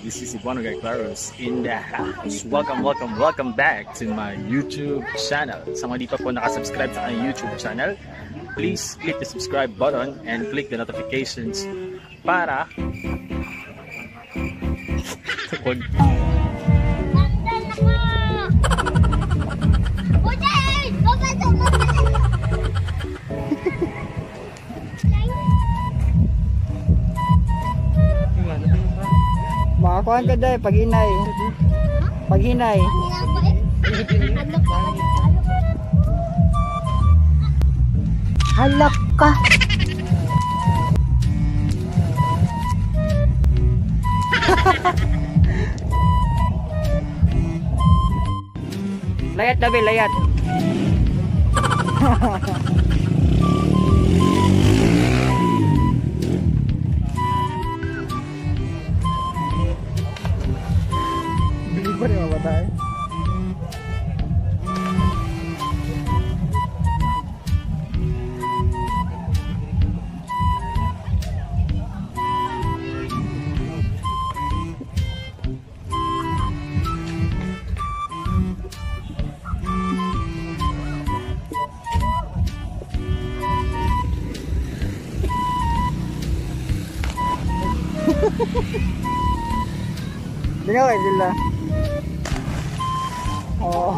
This is Cebuano Guy Claros in the house. Welcome, welcome, welcome back to my YouTube channel. Sa mga di pa po nakasubscribe sa aking YouTube channel, please click the subscribe button and click the notifications para wag. Nandun ako! Puti! Papasok mo! Makakuha ka dahil pag hinay. Pag hinay. Ano ko eh? Ano ko? Halak ka. Layat dabi, layat. Bili pa rin mga bata eh. Lingaw eh sila. Oo.